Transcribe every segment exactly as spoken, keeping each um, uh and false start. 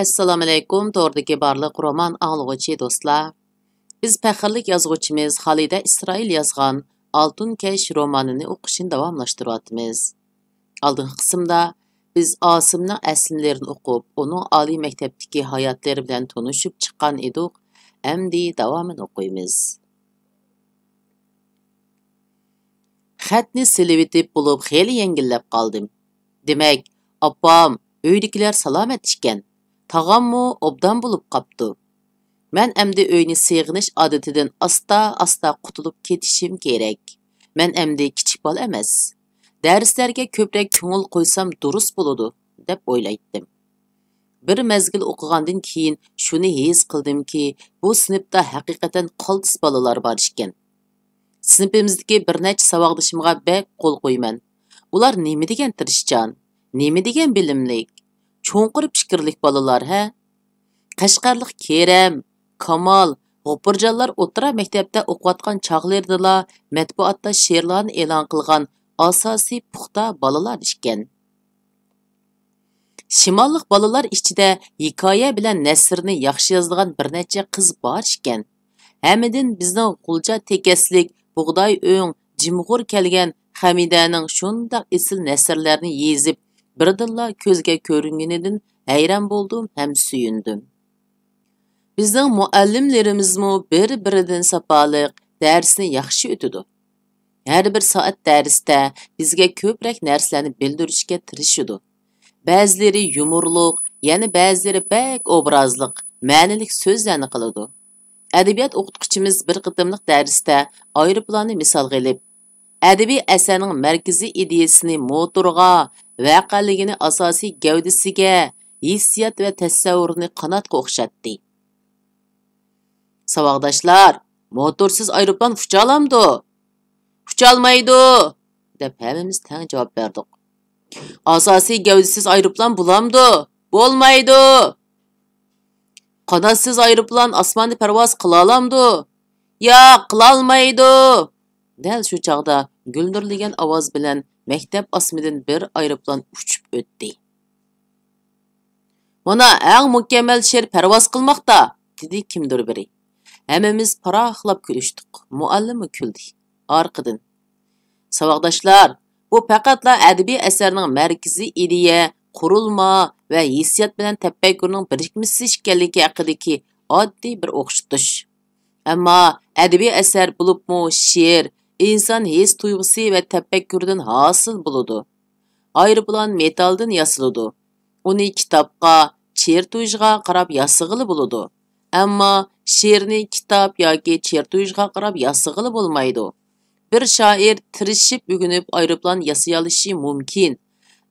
ئەسسالامۇئەلەيكۇم، توردىكى بارلىق رومان ئاڭلىغۇچى دوستلار. بىز پەخىرلىك يازغۇچىمىز خالىدە ئىسرائىل يازغان ئالتۇن كەش رومانىنى ئوقۇشنى داۋاملاشتۇرۇۋاتىمىز. ئالدىنقى قىسىمدا بىز ئاسىمنىڭ ئەسلىمىلىرىنى ئوقۇپ، ئۇنىڭ ئالىي مەكتەپتىكى ھاياتلىرى بىلەن تونۇشۇپ چىققان ئىدۇق. ئەمدى داۋامىنى ئوقۇيمىز. خەتنى سېلىۋېتىپ بولۇپ خېلى يەڭگىللەپ قالدىم. دېمەك، ئاپام، ئۆيدىكىلەر سالامەت ئىكەن. تاغاممۇ ئوبدان بولۇپ قاپتۇ. مەن ئەمدى ئۆينى سېغىنىش ئادىتىدىن ئاستا-ئاستا قۇتۇلۇپ كېتىشىم كېرەك. مەن ئەمدى كىچىك بالا ئەمەس. دەرسلەرگە كۆپرەك كۆڭۈل قويسام دۇرۇس بولىدۇ، دەپ ئويلايتتىم. بىر مەزگىل ئوقۇغاندىن كېيىن شۇنى ھېس قىلدىمكى، بۇ سىنىپتا ھەقىقەتەن قالتىس بالىلار بار ئىكەن. سىنىپىمىزدىكى بىر نەچچە ساۋاقدىشىمغا بەك قول قويىمەن. ئۇلار نېمە دېگەن تىرىشچان، نېمە دېگەن بىلىملىك، چوڭقۇر پىكىرلىك بالىلار ھە. قەشقەرلىك كېرەم، كامال، غوپۇرجانلار ئوتتۇرا مەكتەپتە ئوقۇۋاتقان چاغلىرىدىلا مەتبۇئاتتا شېئىرلارنى ئېلان قىلغان ئاساسىي پۇختا بالىلار ئىكەن. شىماللىق بالىلار ئىچىدە ھېكايە بىلەن نەسرنى ياخشى يازىدىغان بىر نەچچە قىز بار ئىكەن. ھەممىدىن بىزنىڭ غۇلجا تېكەسلىك، بۇغداي ئۆڭ، جىمغۇر كەلگەن خەمىدەنىڭ شۇنداق ئېسىل نەسرلەرنى يېزىپ، بىردىنلا كۆزگە كۆرۈنگىنىدىن ھەيران بولدۇم ھەم سۆيۈندۈم. بىزنىڭ مۇئەللىملىرىمىزمۇ بىر-بىرىدىن ساپالىق، دەرسنى ياخشى ئۆتىدۇ. ھەر بىر سائەت دەرستە بىزگە كۆپرەك نەرسىلەرنى بىلدۈرۈشكە تىرىشىدۇ. بەزىلىرى يۇمۇرلۇق، يەنە بەزىلىرى بەك ئوبرازلىق، مەنىلىك سۆزلەرنى قىلىدۇ. ئەدەبىيات ئوقۇتقۇچىمىز بىر قېتىملىق دەرستە ئايروپىلاننى مىسالغا ئېلىپ، ئەدەبىي ئەسەرنىڭ مەركىزىي ئىدىيەسىنى موتورغا، ۋەقەلىكىنى ئاساسىي گەۋدىسىگە، ھېسسىيات ۋە تەسەۋۋۇرنى قاناتقا ئوخشاتتى. ساۋاقداشلار، موتورسىز ئايروپىلان ئۇچالامدۇ؟ ئۇچالمايدۇ، دەپ ھەممىمىز تەڭ جاۋاب بەردۇق. ئاساسىي گەۋدىسىز ئايروپىلان بولامدۇ؟ بولمايدۇ. قاناتسىز ئايروپىلان ئاسماندا پەرۋاز قىلالامدۇ؟ ياق، قىلالمايدۇ. دەل شۇ چاغدا گۈلدۈرلىگەن ئاۋاز بىلەن مەكتەپ ئاسمىدىن بىر ئايروپىلان ئۇچۇپ ئۆتتى. مانا، ئەڭ مۇكەممەل شېئىر پەرۋاز قىلماقتا، دېدى كىمدۇر بىرى. ھەممىمىز پاراقلاپ كۈلۈشتۇق. مۇئەللىممۇ كۈلدى. ئارقىدىن، ساۋاقداشلار، بۇ پەقەتلا ئەدەبىي ئەسەرنىڭ مەركىزىي ئىدىيە، قۇرۇلما ۋە ھېسسىيات بىلەن تەپەككۇرنىڭ بىرىكمىسى ئىكەنلىكى ھەققىدىكى ئاددىي بىر ئوخشىتىش. ئەمما ئەدەبىي ئەسەر، بولۇپمۇ شېئىر، ئىنسان ھېس تۇيغۇسى ۋە تەپەككۇرىدىن ھاسىل بولىدۇ. ئايروپىلان مېتالدىن ياسىلىدۇ. ئۇنى كىتابقا، چېرتۇژغا قاراپ ياسىغىلى بولىدۇ. ئەمما شېئىرنى كىتاب ياكى چېرتۇژغا قاراپ ياسىغىلى بولمايدۇ. بىر شائىر تىرىشىپ ئۆگىنىپ ئايروپىلان ياسىيالىشى مۇمكىن.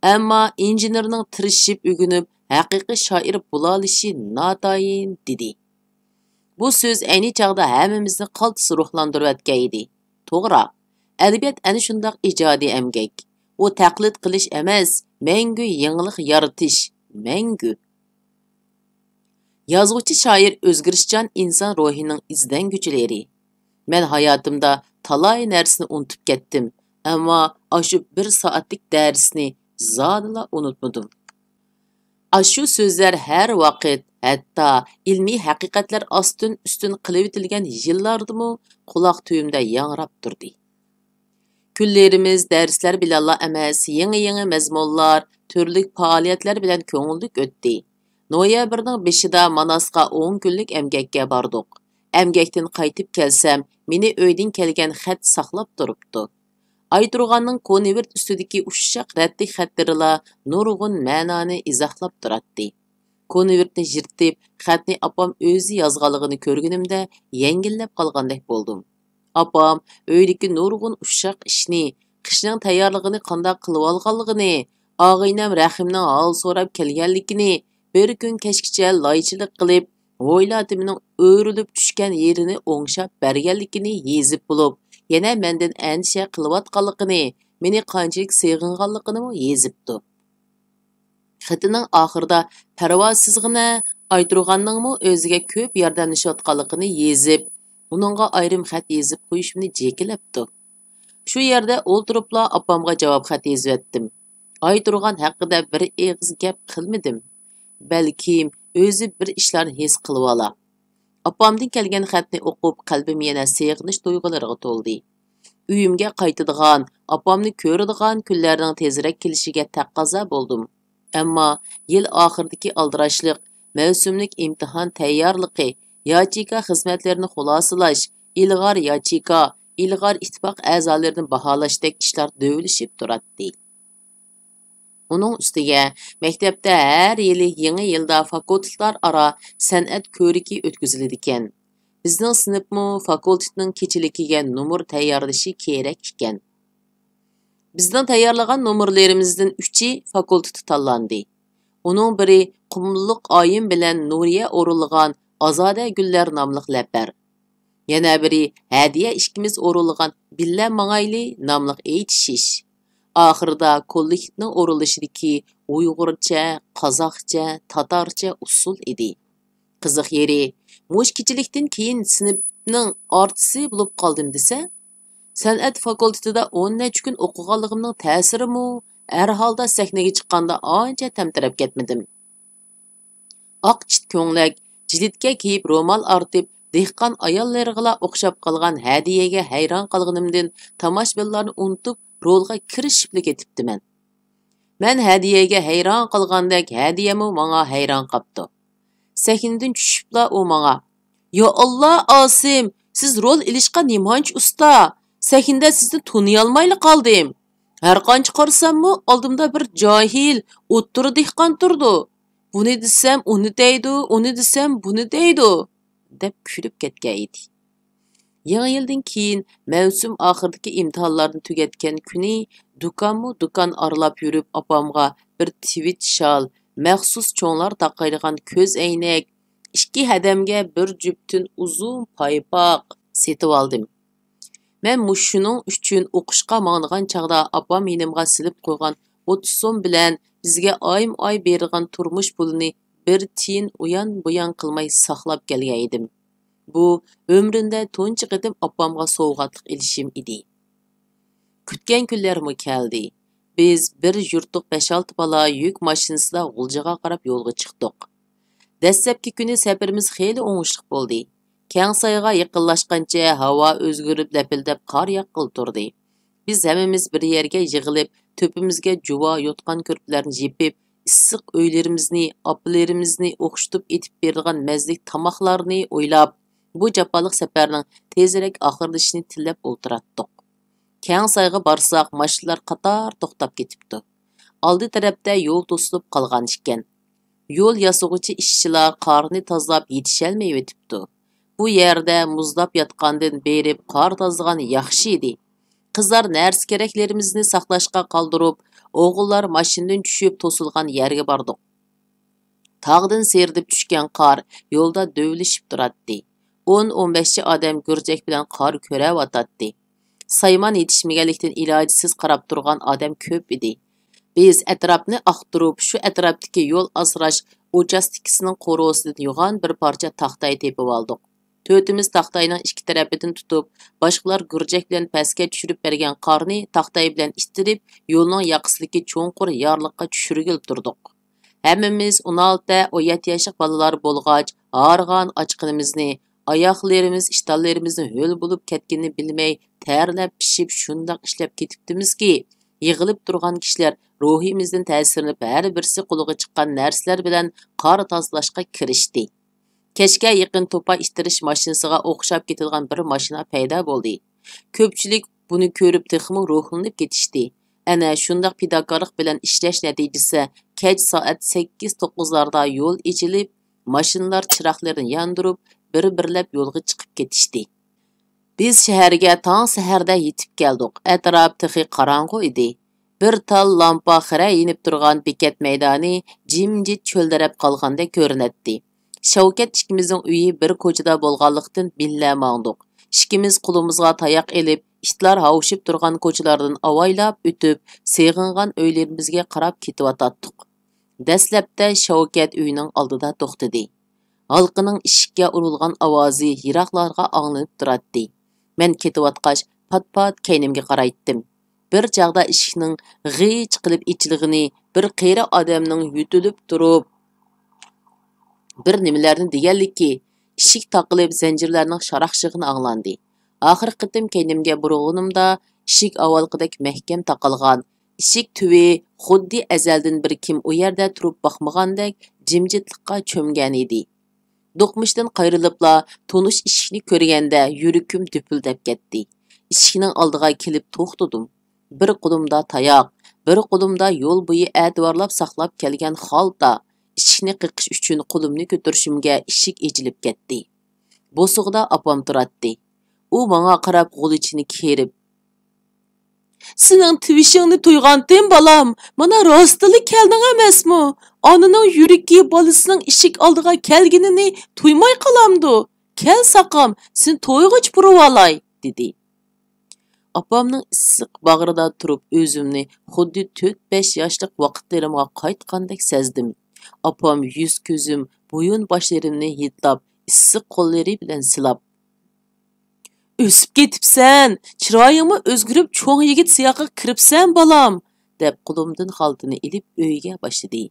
ئەمما ئىنژېنېرنىڭ تىرىشىپ ئۆگىنىپ ھەقىقىي شائىر بولالىشى ناتايىن، دېدى. بۇ سۆز ئەينى چاغدا ھەممىمىزنى قالتىس روھلاندۇرۇۋەتكەن ئىدى. توغرا، ئەدەبىيات ئەنە شۇنداق ئىجادىي ئەمگەك. ئۇ تەقلىد قىلىش ئەمەس، مەڭگۈ يېڭىلىق يارىتىش، مەڭگۈ. يازغۇچى شائىر ئۆزگىرىشچان ئىنسان روھىنىڭ ئىزدەنگۈچىلىرى. مەن ھاياتىمدا تالاي نەرسىنى ئۇنتۇپ كەتتىم، ئەمما ئاشۇ بىر سائەتلىك دەرسنى زادىلا ئۇنتۇمىدىم. ئاشۇ سۆزلەر ھەر ۋاقىت، ھەتتا ئىلمىي ھەقىقەتلەر ئاستىن-ئۈستۈن قىلىۋېتىلگەن يىللاردىمۇ قۇلاق تۈۋىمدە ياڭراپ تۇردى. كۈنلىرىمىز دەرسلەر بىلەنلا ئەمەس، يېڭى-يېڭى مەزمۇنلار، تۈرلۈك پائالىيەتلەر بىلەن كۆڭۈللۈك ئۆتتى. نويابىرنىڭ بېشىدا ماناسقا ئون كۈنلۈك ئەمگەككە باردۇق. ئەمگەكتىن قايتىپ كەلسەم، مېنى ئۆيدىن كەلگەن خەت ساقلاپ تۇرۇپتۇ. ئايتۇرغاننىڭ كونۋېرت ئۈستىدىكى ئۇششاق رەتلىك خەتلىرىلا نۇرغۇن مەنانى ئىزاھلاپ تۇراتتى. كونۋېرتنى يىرتىپ، خەتنى ئاپام ئۆزى يازغانلىقىنى كۆرگىنىمدە يەڭگىللەپ قالغاندەك بولدۇم. ئاپام ئۆيدىكى نۇرغۇن ئۇششاق ئىشنى، قىشنىڭ تەييارلىقىنى قانداق قىلىۋالغانلىقىنى، ئاغىنەم رەھىمنىڭ ھال سوراپ كەلگەنلىكىنى، بىر كۈن كەچكىچە لايچىلىق قىلىپ، ھويلا تېمىنىڭ ئۆرۈلۈپ چۈشكەن يېرىنى ئوڭشاپ بەرگەنلىكىنى يېزىپ بولۇپ، يەنە مەندىن ئەندىشە قىلىۋاتقانلىقىنى، مېنى قانچىلىك سېغىنغانلىقىنىمۇ يېزىپتۇ. خېتىنىڭ ئاخىرىدا پەرۋاسىزغىنە ئايتۇرغاننىڭمۇ ئۆزىگە كۆپ ياردەملىشىۋاتقانلىقىنى يېزىپ، ئۇنىڭغا ئايرىم خەت يېزىپ قويۇشۇمنى جېكىلەپتۇ. شۇ يەردە ئولتۇرۇپلا ئاپامغا جاۋاب خەت يېزىۋەتتىم. ئايتۇرغان ھەققىدە بىر ئېغىز گەپ قىلمىدىم. بەلكىم ئۆزى بىر ئىشلارنى ھېس قىلىۋالا. ئاپامدىن كەلگەن خەتنى ئوقۇپ، قەلبىم يەنە سېغىنىش تۇيغۇلىرىغا تولدى. ئۆيۈمگە قايتىدىغان، ئاپامنى كۆرىدىغان كۈنلەرنىڭ تېزرەك كېلىشىگە تەقەززا بولدۇم. ئەمما يىل ئاخىرىدىكى ئالدىراشلىق، مەۋسۇملۇق ئىمتىھان تەييارلىقى، ياچېيكا خىزمەتلىرىنى خۇلاسىلاش، ئىلغار ياچېيكا، ئىلغار ئىتتىپاق ئەزالىرىنى باھالاشتەك ئىشلار دۆۋىلىشىپ تۇراتتى. ئۇنىڭ ئۈستىگە، مەكتەپتە ھەر يىلى يېڭى يىلدا فاكۇلتېتلار ئارا سەنئەت كۆرىكى ئۆتكۈزۈلىدىكەن. بىزنىڭ سىنىپمۇ فاكۇلتېتنىڭ كېچىلىكىگە نومۇر تەييارلىشى كېرەك ئىكەن. بىزنىڭ تەييارلىغان نومۇرلىرىمىزدىن ئۈچى فاكۇلتېتتا تاللاندى. ئۇنىڭ بىرى قۇملۇق ئايىم بىلەن نۇرىيە ئورۇنلىغان ئازادە گۈللەر ناملىق لەپەر. يەنە بىرى ھەدىيە ئىككىمىز ئورۇنلىغان بىللە ماڭايلى ناملىق ئېيتىشىش. ئاخىرىدا كوللېكتىپنىڭ ئورۇنلىشىدىكى ئۇيغۇرچە، قازاقچە، تاتارچە ئۇسسۇل ئىدى. قىزىق يېرى، مۇشۇ كېچىلىكتىن كېيىن سىنىپنىڭ ئارتىسى بولۇپ قالدىم دېسە، سەنئەت فاكۇلتېتىدا ئون نەچچە كۈن ئوقۇغانلىقىمنىڭ تەسىرىمۇ، ھەر ھالدا سەھنىگە چىققاندا ئانچە تەمتىرەپ كەتمىدىم. ئاق چىت كۆڭلەك، جىلىتكە كىيىپ رومال ئارتىپ، دېھقان ئاياللىرىغىلا ئوخشاپ قالغان ھەدىيەگە ھەيران قالغىنىمدىن تاماشىبىنلارنى ئۇنتۇپ، رولغا كىرىشىپلا كېتىپتىمەن. مەن ھەدىيەگە ھەيران قالغاندەك، ھەدىيەمۇ ماڭا ھەيران قاپتۇ. سەھنىدىن چۈشۈپلا ئۇ ماڭا، «يا ئاللا، ئاسىم، سىز رول ئېلىشقا نېمانچە ئۇستا! سەھنىدە سىزنى تونۇيالمايلا قالدىم. ھەرقانچە قارىساممۇ، ئالدىمدا بىر جاھىل، ئوتتۇرا دېھقان تۇرىدۇ. بۇنى دېسەم، ئۇنى دەيدۇ، ئۇنى دېسەم، بۇنى دەيدۇ.» دەپ كۈلۈپ كەتكەن ئىدى. يېڭى يىلدىن كېيىن مەۋسۇم ئاخىرىدىكى ئىمتىھانلارنى تۈگەتكەن كۈنى دۇكانمۇ دۇكان ئارىلاپ يۈرۈپ، ئاپامغا بىر تىۋىت شال، مەخسۇس چوڭلار تاقايدىغان كۆز ئەينەك، ئىككى ھەدەمگە بىر جۈپتىن ئۇزۇن پايپاق سېتىۋالدىم. مەن مۇشۇنىڭ ئۈچۈن ئوقۇشقا ماڭىدىغان چاغدا ئاپام يېنىمغا سېلىپ قويغان ئوتتۇز سوم بىلەن بىزگە ئايمۇ ئاي بېرىدىغان تۇرمۇش پۇلىنى بىر تىيىن ئۇيان-بۇيان قىلماي ساقلاپ كەلگەن ئىدىم. بۇ ئۆمرۈمدە تۇنجى قېتىم ئاپامغا سوۋغاتلىق ئېلىشىم ئىدى. كۈتكەن كۈنلەرمۇ كەلدى. بىز بىر يۇرتلۇق بەش-ئالتە بالا يۈك ماشىنىسىدا غۇلجىغا قاراپ يولغا چىقتۇق. دەسلەپكى كۈنى سەپىرىمىز خېلى ئوڭۇشلۇق بولدى. كەڭسايغا يېقىنلاشقانچە ھاۋا ئۆزگىرىپ، لەپىلدەپ قار ياغقىلى تۇردى. بىز ھەممىمىز بىر يەرگە يىغىلىپ، تۆپىمىزگە جۇۋا، يوتقان-كۆرپىلەرنى يېپىپ، ئىسسىق ئۆيلىرىمىزنى، ئاپىلىرىمىزنى ئوخشىتىپ ئېتىپ بېرىدىغان مەززىلىك تاماقلارنى ئويلاپ، بۇ جاپالىق سەپەرنىڭ تېزرەك ئاخىرلىشىشىنى تىلەپ ئولتۇراتتۇق. كەڭسايغا بارساق، ماشىنىلار قاتار توختاپ كېتىپتۇ. ئالدى تەرەپتە يول توسۇلۇپ قالغان ئىكەن. يول ياسىغۇچى ئىشچىلار قارنى تازىلاپ يېتىشەلمەيۋېتىپتۇ. بۇ يەردە مۇزلاپ ياتقاندىن بېرىپ قار تازىغان ياخشى ئىدى. قىزلار نەرسە-كېرەكلىرىمىزنى ساقلاشقا قالدۇرۇپ، ئوغۇللار ماشىنىدىن چۈشۈپ توسۇلغان يەرگە باردۇق. تاغدىن سىيرىلىپ چۈشكەن قار يولدا دۆۋىلىشىپ تۇراتتى. ئون، ئون بەشچە ئادەم گۈرجەك بىلەن قار كۆرەۋاتاتتى. سايمان يېتىشمىگەنلىكتىن ئىلاجسىز قاراپ تۇرغان ئادەم كۆپ ئىدى. بىز ئەتراپنى ئاختۇرۇپ، شۇ ئەتراپتىكى يول ئاسراش ئۇچاستكىسىنىڭ قورۇسىدىن يوغان بىر پارچە تاختاي تېپىۋالدۇق. تۆتىمىز تاختاينىڭ ئىككى تەرىپىدىن تۇتۇپ، باشقىلار گۈرجەك بىلەن پەسكە چۈشۈرۈپ بەرگەن قارنى تاختاي بىلەن ئىتتىرىپ، يولنىڭ ياقىسىدىكى چوڭقۇر يارلىققا چۈشۈرگىلى تۇردۇق. ھەممىمىز ئون ئالتە، ئون يەتتە ياشلىق بالىلار بولغاچ، ھارغان ئاچقىنىمىزنى، ئاياقلىرىمىز، ئىشتانلىرىمىزنى ھۆل بولۇپ كەتكىنىنى بىلمەي، تەرلەپ، پىشىپ، شۇنداق ئىشلەپ كېتىپتىمىزكى، يىغىلىپ تۇرغان كىشىلەر روھىمىزدىن تەسىرلىنىپ، ھەر بىرسى قولىغا چىققان نەرسىلەر بىلەن قار تازىلاشقا كىرىشتى. كەچكە يېقىن توپا ئىتتىرىش ماشىنىسىغا ئوخشاپ كېتىدىغان بىر ماشىنا پەيدا بولدى. كۆپچىلىك بۇنى كۆرۈپ تېخىمۇ روھلىنىپ كېتىشتى. ئەنە شۇنداق پىداكارلىق بىلەن ئىشلەش نەتىجىسىدە كەچ سائەت سەككىز توققۇزلاردا يول ئېچىلىپ، ماشىنىلار چىراغلىرىنى ياندۇرۇپ، بىر-بىرلەپ يولغا چىقىپ كېتىشتى. بىز شەھەرگە تاڭ سەھەردە يېتىپ كەلدۇق. ئەتراپ تېخى قاراڭغۇ ئىدى. بىر تال لامپا خىرە يېنىپ تۇرغان بېكەت مەيدانى جىمجىت چۆلدەرەپ قالغاندەك كۆرۈنەتتى. شەۋكەت ئىككىمىزنىڭ ئۆيى بىر كوچىدا بولغانلىقتىن، بىللە ماڭدۇق. ئىككىمىز قولىمىزغا تاياق ئېلىپ، ئىتلار ھاۋشىپ تۇرغان كوچىلاردىن ئاۋايلاپ ئۆتۈپ، سېغىنغان ئۆيلىرىمىزگە قاراپ كېتىۋاتاتتۇق. دەسلەپتە شەۋكەت ئۆينىڭ ئالدىدا توختىدى. ھالقىنىڭ ئىشىككە ئۇرۇلغان ئاۋازى يىراقلارغا ئاڭلىنىپ تۇراتتى. مەن كېتىۋاتقاچ، پات-پات كەينىمگە قارايتتىم. بىر چاغدا ئىشىكنىڭ غىچ قىلىپ ئېچىلغىنى، بىر قېرى ئادەمنىڭ يۆتىلىپ تۇرۇپ، بىر نېمىلەرنى دېگەنلىكى، ئىشىك تاقىلىپ، زەنجىرلەرنىڭ شاراقشىغىنى ئاڭلاندى. ئاخىرقى قېتىم كەينىمگە بۇرۇلغىنىمدا، ئىشىك ئاۋۋالقىدەك مەھكەم تاقالغان، ئىشىك تۈۋى خۇددى ئەزەلدىن بىر كىم ئۇ يەردە تۇرۇپ باقمىغاندەك جىمجىتلىققا چۆمگەن ئىدى. دوقمۇشتىن قايرىلىپلا تونۇش ئىشىكنى كۆرگەندە يۈرىكىم دۈپۈلدەپ كەتتى. ئىشىكنىڭ ئالدىغا كېلىپ توختىدىم. بىر قولۇمدا تاياق، بىر قولۇمدا يول بويى ئەتىۋارلاپ ساقلاپ كەلگەن خالتا. ئىشىكنى قېقىش ئۈچۈن قولۇمنى كۆتۈرۈشۈمگە ئىشىك ئېچىلىپ كەتتى. بوسۇغىدا ئاپام تۇراتتى. ئۇ ماڭا قاراپ غۇلىچىنى كېرىپ، سېنىڭ تىۋىشىڭنى تۇيغانتىم، بالام. مانا راستلا كەلدىڭ ئەمەسمۇ؟ ئانىنىڭ يۈرىكى بالىسىنىڭ ئىشىك ئالدىغا كەلگىنىنى تۇيماي قالامدۇ؟ كەل ساقام، سېنى تويغۇچە پۇرىۋالاي، دېدى. ئاپامنىڭ ئىسسىق باغرىدا تۇرۇپ ئۆزۈمنى خۇددى تۆت-بەش ياشلىق ۋاقىتلىرىمغا قايتقاندەك سەزدىم. ئاپام يۈز-كۆزۈم، بويۇن-باشلىرىمنى ھىدلاپ، ئىسسىق قوللىرى بىلەن سىلاپ، ئۆسۈپ كېتىپسەن، چىرايىڭمۇ ئۆزگىرىپ، چوڭ يىگىت سىياقىغا كىرىپسەن، بالام، دەپ قولۇمدىن خالتىنى ئېلىپ ئۆيگە باشلىدى.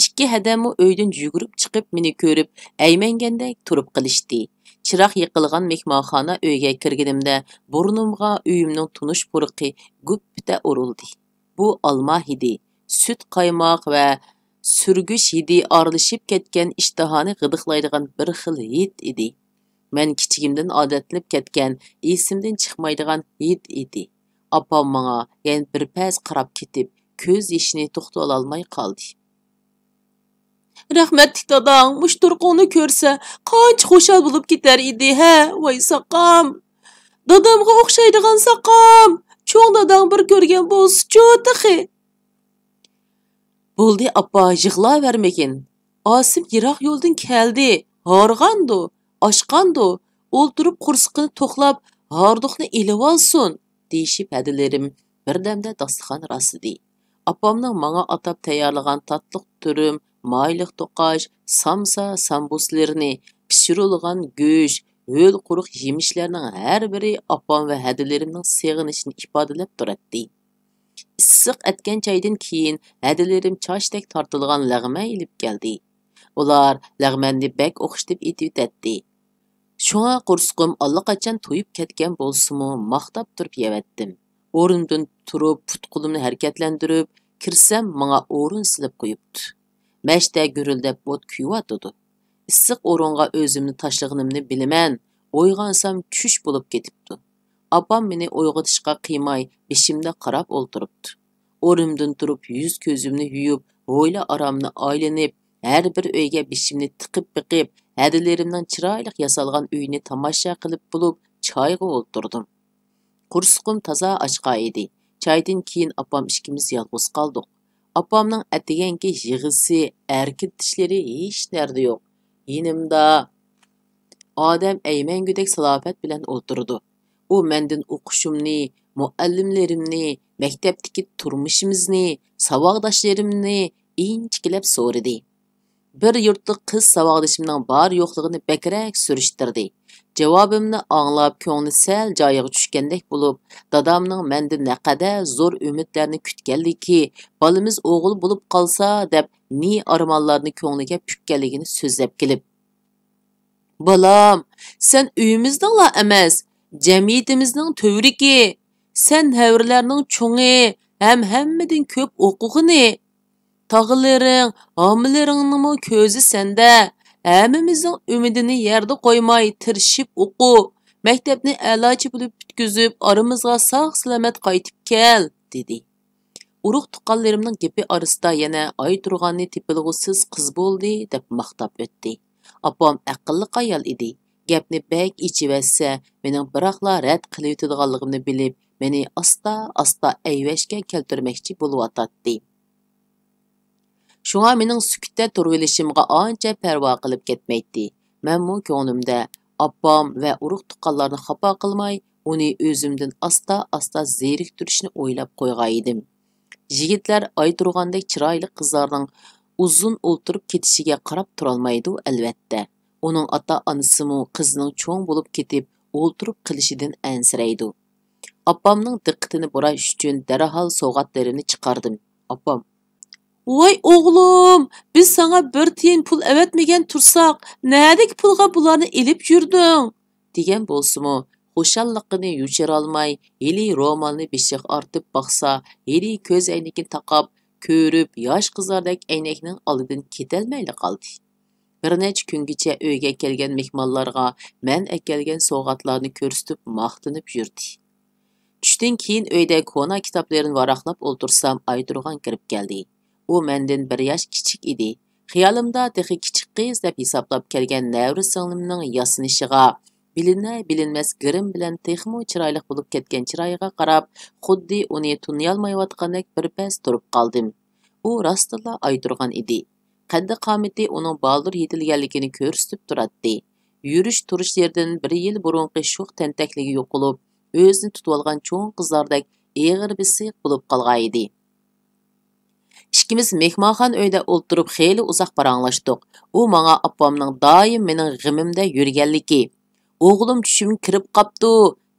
ئىككى ھەدەممۇ ئۆيدىن يۈگۈرۈپ چىقىپ مېنى كۆرۈپ ئەيمەنگەندەك تۇرۇپ قېلىشتى. چىراغ يېقىلغان مېھمانخانا ئۆيگە كىرگىنىمدە بۇرنۇمغا ئۆيۈمنىڭ تونۇش پۇرىقى گۈپپىدە ئۇرۇلدى. بۇ ئالما ھىدى، سۈت قايماق ۋە سۈرگۈچ ھىدى ئارىلىشىپ كەتكەن ئىشتىھانى غىدىقلايدىغان بىر خىل ھىد ئىدى. مەن كىچىكىمدىن ئادەتلىنىپ كەتكەن، ئېسىمدىن چىقمايدىغان ھىد ئىدى. ئاپام ماڭا يەنە بىر پەس قاراپ كېتىپ، كۆز يېشىنى توختىتالماي قالدى. رەھمەتلىك داداڭ مۇشۇ تۇرقۇڭنى كۆرسە، قانچە خۇشال بولۇپ كېتەر ئىدى، ھە؟ ۋاي ساقام! دادامغا ئوخشايدىغان ساقام! چوڭ داداڭ بىر كۆرگەن بولسىچۇ تېخى! بولدى ئاپا، يىغلاۋەرمىگىن. ئاسىم يىراق يولدىن كەلدى، ھارغاندۇ، ئاچقاندۇ، ئولتۇرۇپ قورسىقىنى توقلاپ، ھاردۇقنى ئېلىۋالسۇن، دېيىشىپ ھەدىلىرىم بىردەمدە داستىخان راسلىدى. ئاپامنىڭ ماڭا ئاتاپ تەييارلىغان تاتلىق تۈرۈم، مايلىق توقاچ، سامسا، سامبۇسلىرىنى، پىشۇرۇلغان گۆش، ھۆل قۇرۇق يېمىشلەرنىڭ ھەر بىرى ئاپام ۋە ھەدىلىرىمنىڭ سېغىنىشىنى ئىپادىلەپ تۇراتتى. ئىسسىق ئەتكەن چايدىن كېيىن ھەدىلىرىم چاچتەك تارتىلغان لەغمەن ئېلىپ كەلدى. ئۇلار لەغمەننى بەك ئوخشىتىپ ئېتىۋېتەتتى. شۇڭا قورسىقىم ئاللىقاچان تويۇپ كەتكەن بولسىمۇ، ماختاپ تۇرۇپ يەۋەتتىم. ئورنۇمدىن تۇرۇپ، پۇت-قولۇمنى ھەرىكەتلەندۈرۈپ كىرسەم، ماڭا ئورۇن سېلىپ قويۇپتۇ. مەشتە گۈرۈلدەپ ئوت كۆيۈۋاتىدۇ. ئىسسىق ئورۇنغا ئۆزۈمنى تاشلىغىنىمنى بىلىمەن، ئويغانسام چۈش بولۇپ كېتىپتۇ. ئاپام مېنى ئويغىتىشقا قىيماي، بېشىمدا قاراپ ئولتۇرۇپتۇ. ئورنۇمدىن تۇرۇپ، يۈز-كۆزۈمنى يۇيۇپ، ھويلا-ئارامنى ئايلىنىپ، ھەر بىر ئۆيگە بېشىمنى تىقىپ بېقىپ، ھەدىلىرىمنىڭ چىرايلىق ياسالغان ئۆيىنى تاماشا قىلىپ بولۇپ، چايغا ئولتۇردۇم. قورسىقىم تازا ئاچقان ئىدى. چايدىن كېيىن ئاپام ئىككىمىز يالغۇز قالدۇق. ئاپامنىڭ ئەتىگەنكى يىغىسى، ئەركىلىتىشلىرى ھېچ نەردە يوق. يېنىمدا ئادەم ئەيمەنگۈدەك سالاپەت بىلەن ئولتۇرىدۇ. ئۇ مەندىن ئوقۇشۇمنى، مۇئەللىملىرىمنى، مەكتەپتىكى تۇرمۇشىمىزنى، ساۋاقداشلىرىمنى ئىنچىكىلەپ سورىدى. بىر يۇرتلۇق قىز ساۋاقدىشىمنىڭ بار-يوقلۇقىنى بەكرەك سۈرۈشتۈردى. جاۋابىمنى ئاڭلاپ، كۆڭلى سەل جايىغا چۈشكەندەك بولۇپ، دادامنىڭ مەندىن نەقەدەر زور ئۈمىدلەرنى كۈتكەنلىكى، بالىمىز ئوغۇل بولۇپ قالسا دەپ نى ئارمانلارنى كۆڭلىگە پۈككەنلىكىنى سۆزلەپ كېلىپ، بالام، سەن ئۆيىمىزنىڭلا ئەمەس، جەمئىيىتىمىزنىڭ تۈۋرۈكى، سەن نەۋرىلەرنىڭ چوڭى ھەم ھەممىدىن كۆپ ئوقۇغىنى. تاغىلىرىڭ، ھامىلىرىڭنىڭمۇ كۆزى سەندە. ھەممىمىزنىڭ ئۈمىدىنى يەردە قويماي، تىرىشىپ ئوقۇ. مەكتەپنى ئەلاچى بولۇپ پۈتكۈزۈپ، ئارىمىزغا ساق-سالامەت قايتىپ كەل، دېدى. ئۇرۇق-تۇغقانلىرىمنىڭ گېپى ئارىسىدا يەنە ئايتۇرغاننى تېپىلغۇسىز قىز بولدى، دەپ ماختاپ ئۆتتى. ئاپام ئەقىللىق ئايال ئىدى. گەپنى بەك ئېچىۋەتسە، مېنىڭ بىراقلا رەت قىلىۋېتىدىغانلىقىمنى بىلىپ، مېنى ئاستا-ئاستا ئەيۋەشكە كەلتۈرمەكچى بولۇۋاتاتتى. شۇڭا مېنىڭ سۈكۈتتە تۇرۇۋېلىشىمغا ئانچە پەرۋا قىلىپ كەتمەيتتى. مەنمۇ كۆڭلۈمدە ئاپام ۋە ئۇرۇق-تۇغقانلارنى خاپا قىلماي، ئۇنى ئۆزۈمدىن ئاستا-ئاستا زېرىكتۈرۈشنى ئويلاپ قويغان ئىدىم. يىگىتلەر ئايتۇرغاندەك چىرايلىق قىزلارنىڭ ئۇزۇن ئولتۇرۇپ كېتىشىگە قاراپ تۇرالمايدۇ، ئەلۋەتتە. ئۇنىڭ ئاتا-ئانىسىمۇ قىزىنىڭ چوڭ بولۇپ كېتىپ، ئولتۇرۇپ قېلىشىدىن ئەنسىرەيدۇ. ئاپامنىڭ دىققىتىنى بۇراش ئۈچۈن دەرھال سوۋغاتلىرىمنى چىقاردىم. ئاپام، «ۋاي ئوغلۇم، بىز ساڭا بىر تىيىن پۇل ئەۋەتمىگەن تۇرساق، نەدىكى پۇلغا بۇلارنى ئېلىپ يۈردۈڭ؟» دېگەن بولسىمۇ، خۇشاللىقىنى يوشۇرالماي، ھېلى رومالنى بېشىغا ئارتىپ باقسا، ھېلى كۆز ئەينىكىنى تاقاپ، كۆرۈپ ياش قىزلاردەك ئەينەكنىڭ ئالدىدىن كېتەلمەيلا قالدى. بىر نەچچە كۈنگىچە ئۆيگە كەلگەن مېھمانلارغا مەن ئەكەلگەن سوۋغاتلارنى كۆرسىتىپ ماختىنىپ يۈردى. چۈشتىن كېيىن ئۆيدە كونا كىتابلىرىنى ۋاراقلاپ ئولتۇرسام، ئايتۇرغان كىرىپ كەلدى. ئۇ مەندىن بىر ياش كىچىك ئىدى. خىيالىمدا تېخى كىچىك قىز دەپ ھېسابلاپ كەلگەن نەۋرە سىڭلىمنىڭ ياسىنىشىغا بىلىنەر-بىلىنمەس گىرىم بىلەن تېخىمۇ چىرايلىق بولۇپ كەتكەن چىرايىغا قاراپ، خۇددى ئۇنى تونۇيالمايۋاتقاندەك بىر پەس تۇرۇپ قالدىم. ئۇ راستتىنلا ئايتۇرغان ئىدى. قەددى-قامىتى ئۇنىڭ بالدۇر يېتىلگەنلىكىنى كۆرسىتىپ تۇراتتى. يۈرۈش-تۇرۇشلىرىدىن بىر يىل بۇرۇنقى شوخ تەنتەكلىكى يوقىلىپ، ئۆزىنى تۇتۇۋالغان چوڭ قىزلاردەك ئېغىر بېسىق بولۇپ قالغانىدى. ئىككىمىز مېھمانخانا ئۆيدە ئولتۇرۇپ خېلى ئۇزاق پاراڭلاشتۇق. ئۇ ماڭا ئاپامنىڭ دائىم مېنىڭ غېمىمدە يۈرگەنلىكى، «ئوغلۇم چۈشۈمگە كىرىپ قاپتۇ،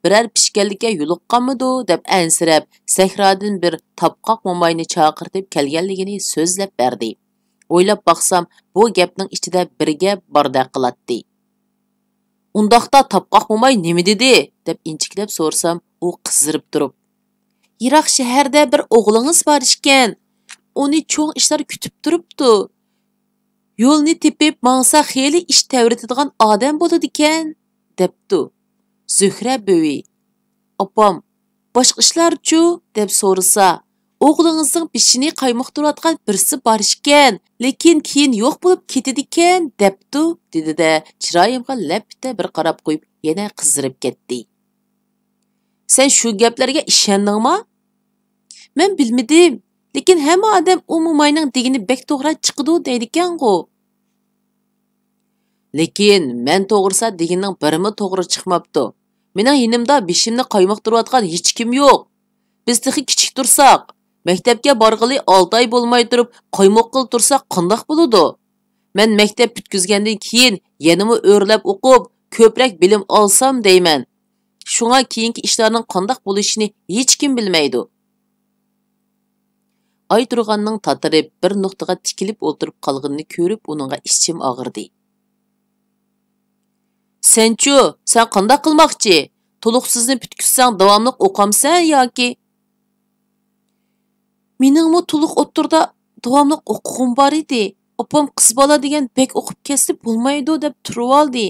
بىرەر پىشكەللىككە يولۇققانمىدۇ؟» دەپ ئەنسىرەپ، سەھرادىن بىر تاپقاق موماينى چاقىرتىپ كەلگەنلىكىنى سۆزلەپ بەردى. ئويلاپ باقسام، بۇ گەپنىڭ ئىچىدە بىر گەپ باردەك قىلاتتى. «ئۇنداقتا تاپقاق موماي نېمە دېدى؟» دەپ ئىنچىكىلەپ سورىسام، ئۇ قىزىرىپ تۇرۇپ، «يىراق شەھەردە بىر ئوغلىڭىز بار ئىكەن. ئۇنى چوڭ ئىشلار كۈتۈپ تۇرۇپتۇ. يولنى تېپىپ ماڭسا خېلى ئىش تەۋرىتىدىغان ئادەم بولىدىكەن» دەپتۇ. زۆھرە بۈۋى، ئاپام، «باشقا ئىشلارچۇ؟» دەپ سورىسا، «ئوغلىڭىزنىڭ بېشىنى قايمۇقتۇرۇۋاتقان بىرسى بار ئىكەن، لېكىن كېيىن يوق بولۇپ كېتىدىكەن» دەپتۇ، دېدى-دە، چىرايىمغا لەپپىدە بىر قاراپ قويۇپ، يەنە قىزىرىپ كەتتى. «سەن شۇ گەپلەرگە ئىشەندىڭما؟» «مەن بىلمىدىم، لېكىن ھەممە ئادەم ئۇ موماينىڭ دېگىنى بەك توغرا چىقىدۇ دەيدىكەنغۇ.» «لېكىن مەن توغرىسا دېگىنىنىڭ بىرىمۇ توغرا چىقماپتۇ. مېنىڭ يېنىمدا بېشىمنى قايمۇقتۇرۇۋاتقان ھېچكىم يوق. بىز تېخى كىچىك تۇرساق، مەكتەپكە بارغىلى ئالتە ئاي بولماي تۇرۇپ، قايمۇققىلى تۇرساق قانداق بولىدۇ؟ مەن مەكتەپ پۈتكۈزگەندىن كېيىن يەنىمۇ ئۆرلەپ ئوقۇپ، كۆپرەك بىلىم ئالسام دەيمەن. شۇڭا كېيىنكى ئىشلارنىڭ قانداق بولۇشىنى ھېچكىم بىلمەيدۇ.» ئايتۇرغاننىڭ تاتىرىپ، بىر نۇقتىغا تىكىلىپ ئولتۇرۇپ قالغىنىنى كۆرۈپ، ئۇنىڭغا ئىچىم ئاغرىدى. «سەنچۇ، سەن قانداق قىلماقچى؟ تولۇقسىزنى پۈتكۈزسەڭ، داۋاملىق ئوقامسەن ياكى؟» «مېنىڭمۇ تولۇق ئوتتۇرىدا داۋاملىق ئوقۇغۇم بار ئىدى. ئاپام قىز بالا دېگەن بەك ئوقۇپ كەتسە بولمايدۇ دەپ تۇرۇۋالدى.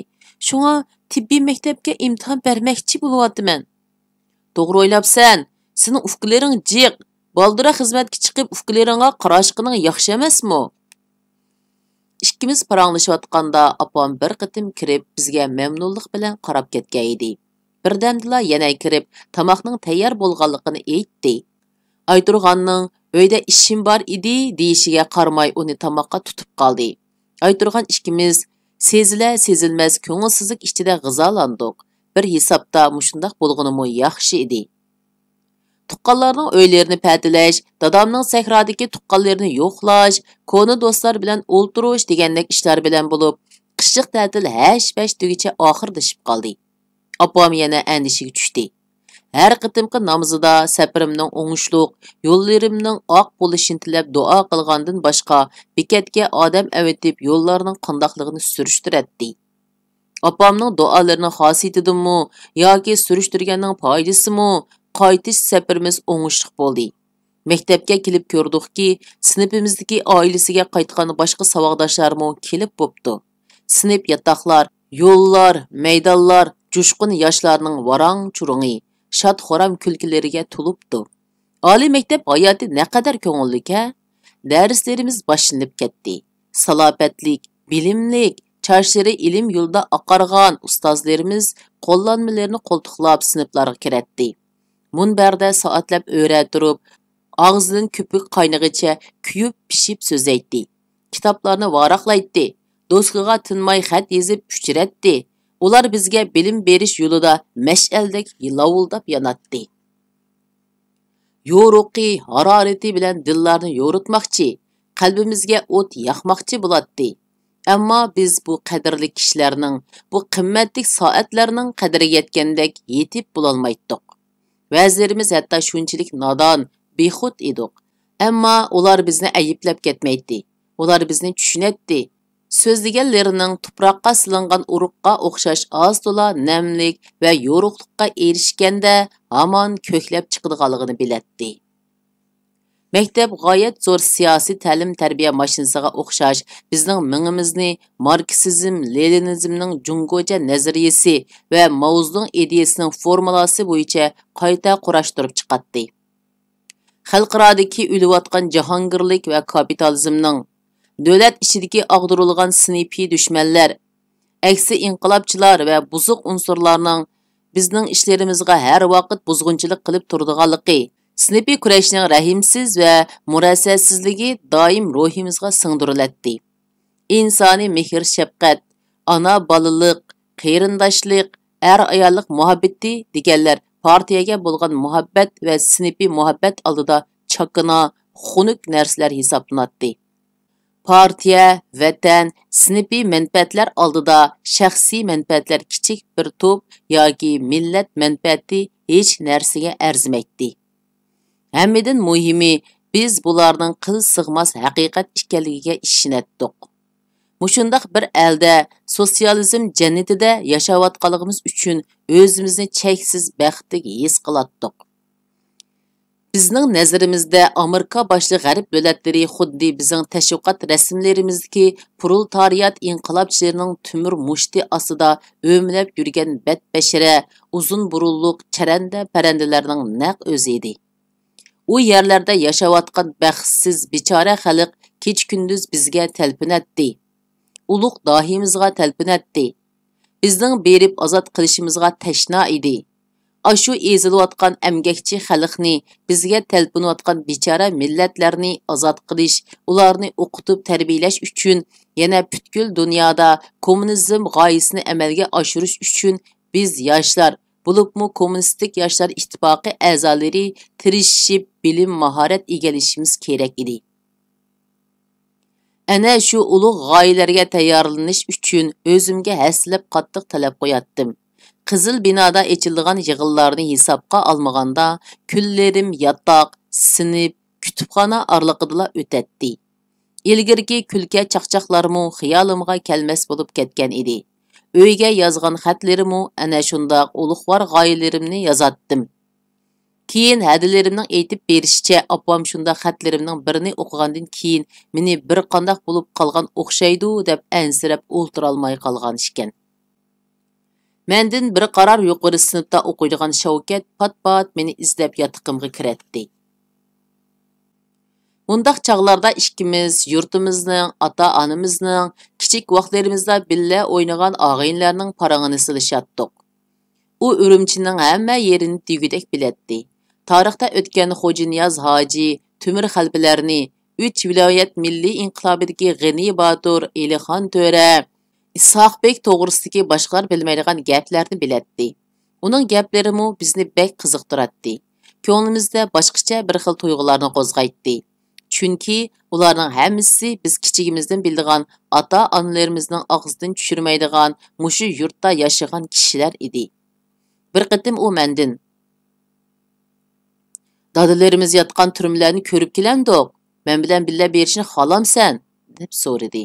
شۇڭا تېببىي مەكتەپكە ئىمتىھان بەرمەكچى بولۇۋاتىمەن.» «توغرا ئويلاپسەن. سېنىڭ ئۇكىلىرىڭ جىق. بالدۇرراق خىزمەتكە چىقىپ، ئۇكىلىرىڭغا قاراشقىنىڭ ياخشى ئەمەسمۇ؟» ئىككىمىز پاراڭلىشىۋاتقاندا، ئاپام بىر قېتىم كىرىپ، بىزگە مەمنۇنلۇق بىلەن قاراپ كەتكەن ئىدى. بىردەمدىلا يەنە كىرىپ، تاماقنىڭ تەييار بولغانلىقىنى ئېيتتى. ئايتۇرغاننىڭ «ئۆيدە ئىشىم بار ئىدى» دېيىشىگە قارىماي، ئۇنى تاماققا تۇتۇپ قالدى. ئايتۇرغان ئىككىمىز سېزىلە-سېزىلمەس كۆڭۈلسىزلىك ئىچىدە غىزالاندۇق. بىر ھېسابتا مۇشۇنداق بولغىنىمۇ ياخشى ئىدى. تۇغقانلارنىڭ ئۆيلىرىنى پەتىلەش، دادامنىڭ سەھرادىكى تۇغقانلىرىنى يوقلاش، كونا دوستلار بىلەن ئولتۇرۇش دېگەندەك ئىشلار بىلەن بولۇپ، قىشلىق تەتىل ھەش-پەش دېگۈچە ئاخىرلىشىپ قالدى. ئاپام يەنە ئەندىشىگە چۈشتى. ھەر قېتىمقى نامىزىدا سەپىرىمنىڭ ئوڭۇشلۇق، يوللىرىمنىڭ ئاق بولۇشىنى تىلەپ دۇئا قىلغاندىن باشقا، بېكەتكە ئادەم ئەۋېتىپ، يوللارنىڭ قانداقلىقىنى سۈرۈشتۈرەتتى. ئاپامنىڭ دۇئالىرىنىڭ خاسىيىتىدىنمۇ ياكى سۈرۈشتۈرگەننىڭ پايدىسىمۇ، قايتىش سەپىرىمىز ئوڭۇشلۇق بولدى. مەكتەپكە كېلىپ كۆردۇقكى، سىنىپىمىزدىكى ئائىلىسىگە قايتقان باشقا ساۋاقداشلارمۇ كېلىپ بوپتۇ. سىنىپ، ياتاقلار، يوللار، مەيدانلار جۇشقۇن ياشلارنىڭ ۋاراڭ-چۇرۇڭى، شاد-خۇرام كۈلكىلىرىگە تولۇپتۇ. ئالىي مەكتەپ ھاياتى نەقەدەر كۆڭۈللۈك ھە! دەرسلىرىمىز باشلىنىپ كەتتى. سالاپەتلىك، بىلىملىك، چاچلىرى ئىلىم يولىدا ئاقارغان ئۇستازلىرىمىز قوللانمىلىرىنى قولتۇقلاپ سىنىپلارغا كىرەتتى. مۇنبەردە سائەتلەپ ئۆرە تۇرۇپ، ئاغزىدىن كۆپۈك قاينىغىچە كۆيۈپ پىشىپ سۆزلەيتتى. كىتابلارنى ۋاراقلايتتى. دوسكىغا تىنماي خەت يېزىپ ئۆچۈرەتتى. ئۇلار بىزگە بىلىم بېرىش يولىدا مەشئەلدەك لاۋۇلداپ ياناتتى. يورۇقى، ھارارىتى بىلەن دىللارنى يورۇتماقچى، قەلبىمىزگە ئوت ياقماقچى بولاتتى. ئەمما بىز بۇ قەدىرلىك كىشىلەرنىڭ، بۇ قىممەتلىك سائەتلەرنىڭ قەدرىگە يەتكەندەك يېتىپ بولالمايتتۇق. بەزىلىرىمىز ھەتتا شۇنچىلىك نادان، بىخۇد ئىدۇق. ئەمما ئۇلار بىزنى ئەيىبلەپ كەتمەيتتى. ئۇلار بىزنى چۈشىنەتتى. سۆزلىگەنلىرىنىڭ تۇپراققا سېلىنغان ئۇرۇققا ئوخشاش ئاز-تولا نەملىك ۋە يورۇقلۇققا ئېرىشكەندە ھامان كۆكلەپ چىقىدىغانلىقىنى بىلەتتى. مەكتەپ غايەت زور سىياسىي تەلىم-تەربىيە ماشىنىسىغا ئوخشاش بىزنىڭ مېڭىمىزنى ماركسىزم، لېنىنىزمنىڭ جۇڭگوچە نەزەرىيىسى ۋە ماۋزېدۇڭ ئىدىيىسىنىڭ فورمۇلاسى بويىچە قايتا قۇراشتۇرۇپ چىقاتتى. خەلقئارادىكى ئۆلۈۋاتقان جاھانگىرلىك ۋە كاپىتالىزمنىڭ، دۆلەت ئىچىدىكى ئاغدۇرۇلغان سىنىپىي دۈشمەنلەر، ئەكسى ئىنقىلابچىلار ۋە بۇزۇق ئۇنسۇرلارنىڭ بىزنىڭ ئىشلىرىمىزغا ھەر ۋاقىت بۇزغۇنچىلىق قىلىپ تۇرىدىغانلىقى، سىنىپىي كۈرەشنىڭ رەھىمسىز ۋە مۇرەسسەسىزلىكى دائىم روھىمىزغا سىڭدۈرۈلەتتى. ئىنسانىي مېھىر-شەپقەت، ئانا-بالىلىق، قېرىنداشلىق، ئەر-ئاياللىق مۇھەببىتى دېگەنلەر پارتىيەگە بولغان مۇھەببەت ۋە سىنىپىي مۇھەببەت ئالدىدا چاكىنا، خۇنۈك نەرسىلەر ھېسابلىناتتى. پارتىيە، ۋەتەن، سىنىپىي مەنپەئەتلەر ئالدىدا شەخسىي مەنپەئەتلەر كىچىك بىر توپ ياكى مىللەت مەنپەئەتى ھېچ نەرسىگە ئەرزىمەيتتى. ھەممىدىن مۇھىمى، بىز بۇلارنىڭ قىل سىغماس ھەقىقەت ئىكەنلىكىگە ئىشىنەتتۇق. مۇشۇنداق بىر ئەلدە، سوتسىيالىزم جەننىتىدە ياشاۋاتقانلىقىمىز ئۈچۈن ئۆزىمىزنى چەكسىز بەختلىك ھېس قىلاتتۇق. بىزنىڭ نەزىرىمىزدە، ئامېرىكا باشلىق غەرب دۆلەتلىرى خۇددى بىزنىڭ تەشۋىقات رەسىملىرىمىزدىكى پرولېتارىيات ئىنقىلابچىلىرىنىڭ تۆمۈر مۇشتى ئاستىدا ئۆمىلەپ يۈرگەن بەتبەشىرە، ئۇزۇن بۇرۇنلۇق چەرەندە-پەرەندىلەرنىڭ نەق ئۆزى ئىدى. ئۇ يەرلەردە ياشاۋاتقان بەختسىز بىچارە خەلق كېچە-كۈندۈز بىزگە تەلپۈنەتتى. ئۇلۇغ داھىيىمىزغا تەلپۈنەتتى. بىزنىڭ بېرىپ ئازاد قىلىشىمىزغا تەشنا ئىدى. ئاشۇ ئېزىلىۋاتقان ئەمگەكچى خەلقنى، بىزگە تەلپۈنۈۋاتقان بىچارە مىللەتلەرنى ئازاد قىلىش، ئۇلارنى ئوقۇتۇپ تەربىيەلەش ئۈچۈن، يەنە پۈتكۈل دۇنيادا كوممۇنىزم غايىسىنى ئەمەلگە ئاشۇرۇش ئۈچۈن بىز ياشلار، بولۇپمۇ كوممۇنىستىك ياشلار ئىتتىپاقى ئەزالىرى تىرىشىپ بىلىم، ماھارەت ئىگىلىشىمىز كېرەك ئىدى. ئەنە شۇ ئۇلۇغ غايىلەرگە تەييارلىنىش ئۈچۈن ئۆزۈمگە ھەسسىلەپ قاتتىق تەلەپ قوياتتىم. قىزىل بىنادا ئېچىلىدىغان يىغىنلارنى ھېسابقا ئالمىغاندا، كۈنلىرىم ياتاق، سىنىپ، كۇتۇپخانا ئارىلىقىدىلا ئۆتەتتى. ئىلگىرىكى كۈلكە-چاقچاقلارمۇ خىيالىمغا كەلمەس بولۇپ كەتكەن ئىدى. ئۆيگە يازغان خەتلىرىمۇ ئەنە شۇنداق ئۇلۇغۋار غايىلىرىمنى يازاتتىم. كېيىن ھەدىلىرىمنىڭ ئېيتىپ بېرىشىچە، ئاپام شۇنداق خەتلىرىمنىڭ بىرىنى ئوقۇغاندىن كېيىن، مېنى بىر قانداق بولۇپ قالغان ئوخشايدۇ دەپ ئەنسىرەپ ئولتۇرالماي قالغان ئىكەن. مەندىن بىر قارار يۇقىرى سىنىپتا ئوقۇيدىغان شەۋكەت پات-پات مېنى ئىزدەپ ياتىقىمغا كىرەتتى. مۇنداق چاغلاردا ئىككىمىز يۇرتىمىزنىڭ، ئاتا-ئانىمىزنىڭ، كىچىك ۋاقىتلىرىمىزدا بىللە ئوينىغان ئاغىنىلەرنىڭ پارىڭىنى سېلىشاتتۇق. ئۇ ئۈرۈمچىنىڭ ھەممە يېرىنى دېگۈدەك بىلەتتى. تارىختا ئۆتكەن خوجانىياز ھاجى، تۆمۈر خەلپىلەرنى، ئۈچ ۋىلايەت مىللىي ئىنقىلابىدىكى غېنى باتۇر، ئېلىخان تۆرە، ئىسھاق بېگ توغرىسىدىكى باشقىلار بىلمەيدىغان گەپلەرنى بىلەتتى. ئۇنىڭ گەپلىرىمۇ بىزنى بەك قىزىقتۇراتتى. كۆڭلىمىزدە باشقىچە بىر خىل تۇيغۇلارنى قوزغايتتى. چۈنكى ئۇلارنىڭ ھەممىسى بىز كىچىكىمىزدىن بىلىدىغان ئاتا-ئانىلىرىمىزنىڭ ئاغزىدىن چۈشۈرمەيدىغان مۇشۇ يۇرتتا ياشىغان كىشىلەر ئىدى. بىر قېتىم ئۇ مەندىن، «دادىلىرىمىز ياتقان تۈرمىلەرنى كۆرۈپ كېلەمدۇق؟ مەن بىلەن بىللە بېرىشنى خالامسەن؟» دەپ سورىدى.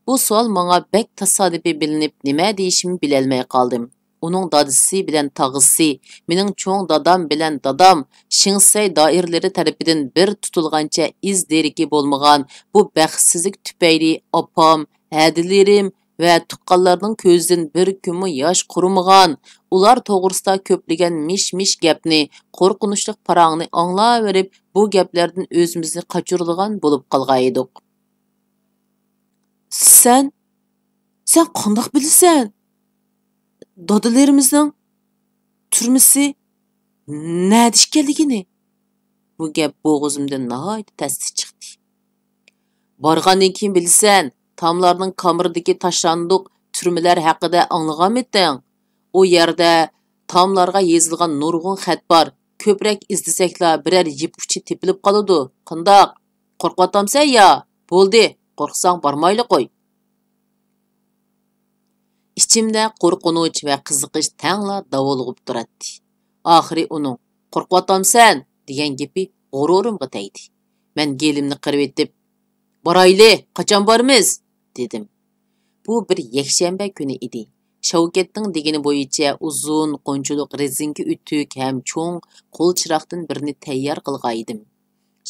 بۇ سوئال ماڭا بەك تاسادىپىي بىلىنىپ، نېمە دېيىشىمنى بىلەلمەي قالدىم. ئۇنىڭ دادىسى بىلەن تاغىسى، مېنىڭ چوڭ دادام بىلەن دادام شىڭسەي دائىرىلىرى تەرىپىدىن بىر تۇتۇلغانچە ئىز دېرىكى بولمىغان بۇ بەختسىزلىك تۈپەيلى ئاپام، ھەدىلىرىم ۋە تۇغقانلارنىڭ كۆزىدىن بىر كۈنمۇ ياش قۇرۇمىغان، ئۇلار توغرىسىدا كۆپلىگەن مىش-مىش گەپنى، قورقۇنچلۇق پاراڭنى ئاڭلاۋېرىپ، بۇ گەپلەردىن ئۆزىمىزنى قاچۇرىدىغان بولۇپ قالغانىدۇق. سەن، سەن قانداق بىلىسەن دادىلىرىمىزنىڭ تۈرمىسى نەدە ئىكەنلىكىنى؟ بۇ گەپ بوغۇزۇمدىن ناھايىتى تەستە چىقتى. بارغاندىن كېيىن بىلىسەن، تاملارنىڭ كامېرىدىكى تاشلاندۇق تۈرمىلەر ھەققىدە ئاڭلىغانمىدىڭ؟ ئۇ يەردە تاملارغا يېزىلغان نۇرغۇن خەت بار. كۆپرەك ئىزدىسەكلا بىرەر يىپ ئۇچى تېپىلىپ قالىدۇ. قانداق؟ قورقۇۋاتامسەن يا؟ بولدى، قورقساڭ بارمايلا قوي. ئىچىمدە قورقۇنچ ۋە قىزىقىش تەڭلا داۋالغۇپ تۇراتتى. ئاخىرى ئۇنىڭ «قورقۇۋاتامسەن؟» دېگەن گېپى غۇرۇرۇمغا تەگدى. مەن گېلىمنى قىرىۋېتىپ، «بارايلى، قاچان بارىمىز؟» دېدىم. بۇ بىر يەكشەنبە كۈنى ئىدى. شەۋكەتنىڭ دېگىنى بويىچە ئۇزۇن قونچىلىق رېزىنكە ئۆتۈك ھەم چوڭ قول چىراغدىن بىرنى تەييار قىلغانىدىم.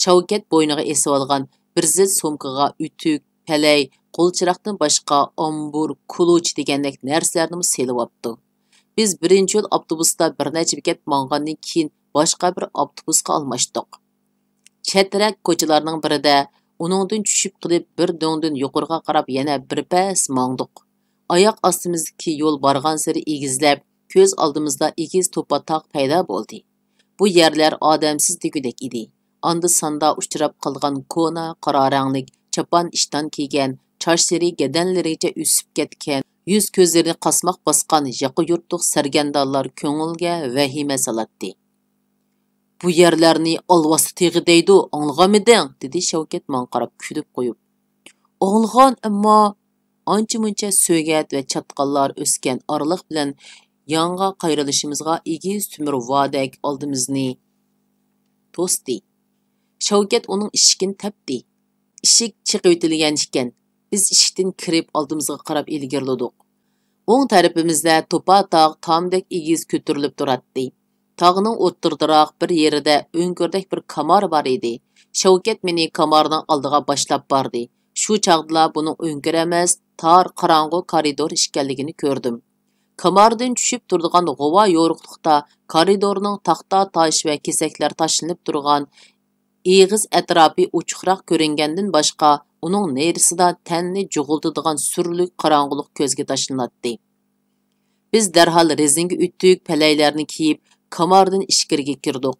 شەۋكەت بوينىغا ئېسىۋالغان بىر زىت سومكىغا ئۆتۈك، پەلەي، قول چىراغدىن باشقا ئامبۇر، كۇلۇچ دېگەندەك نەرسىلەرنىمۇ سېلىۋاپتۇ. بىز بىرىنچى يول ئاپتوبۇستا بىر نەچچە بېكەت ماڭغاندىن كېيىن باشقا بىر ئاپتوبۇسقا ئالماشتۇق. چەترەك كوچىلارنىڭ بىرىدە ئۇنىڭدىن چۈشۈپ قېلىپ، بىر دۆڭدىن يۇقىرىغا قاراپ يەنە بىر پەس ماڭدۇق. ئاياق ئاستىمىزدىكى يول بارغانسېرى ئېگىزلەپ، كۆز ئالدىمىزدا ئېگىز توپا تاغ پەيدا بولدى. بۇ يەرلەر ئادەمسىز دېگۈدەك ئىدى. ئاندا-ساندا ئۇچراپ قالغان كونا قارا رەڭلىك چاپان-ئىشتان كىيگەن، چاچلىرى گەدەنلىرىگىچە ئۆسۈپ كەتكەن، يۈز-كۆزلىرىنى قاسماق باسقان ياقا يۇرتلۇق سەرگەردانلار كۆڭۈلگە ۋەھىمە سالاتتى. «بۇ يەرلەرنى ئالۋاستى تېغى دەيدۇ، ئاڭلىغانمىدىڭ؟» دېدى شەۋكەت ماڭا قاراپ كۈلۈپ قويۇپ. «ئاڭلىغان، ئەمما...» ئانچە-مۇنچە سۆگەت ۋە چاتقاللار ئۆسكەن ئارىلىق بىلەن ياڭغا قايرىلىشىمىزغا ئېگىز تۆمۈر ۋادەك ئالدىمىزنى توستى. شەۋكەت ئۇنىڭ ئىشىكىنى تەپتى. ئىشىك چېقىۋېتىلگەن ئىكەن. بىز ئىشىكتىن كىرىپ ئالدىمىزغا قاراپ ئىلگىرىلىدۇق. ئوڭ تەرىپىمىزدە توپا تاغ تامدەك ئېگىز كۆتۈرۈلۈپ تۇراتتى. تاغنىڭ ئوتتۇرىدىراق بىر يېرىدە ئۆڭكۈردەك بىر كامار بار ئىدى. شەۋكەت مېنى كامارنىڭ ئالدىغا باشلاپ باردى. شۇ چاغدىلا بۇنىڭ ئۆڭكۈر ئەمەس، تار، قاراڭغۇ كارىدور ئىكەنلىكىنى كۆردۈم. كاماردىن چۈشۈپ تۇرىدىغان غۇۋا يورۇقلۇقتا كارىدورنىڭ تاختا تاش ۋە كېسەكلەر تاشلىنىپ تۇرغان ئېغىز ئەتراپى ئوچۇقراق كۆرۈنگەندىن باشقا، ئۇنىڭ نېرىسىدا تەننى جۇغۇلتىدىغان سۈرلۈك قاراڭغۇلۇق كۆزگە تاشلىناتتى. بىز دەرھال رېزىنكە ئۆتۈك پەلەيلەرنى كىيىپ، كاماردىن ئىچكىرىگە كىردۇق.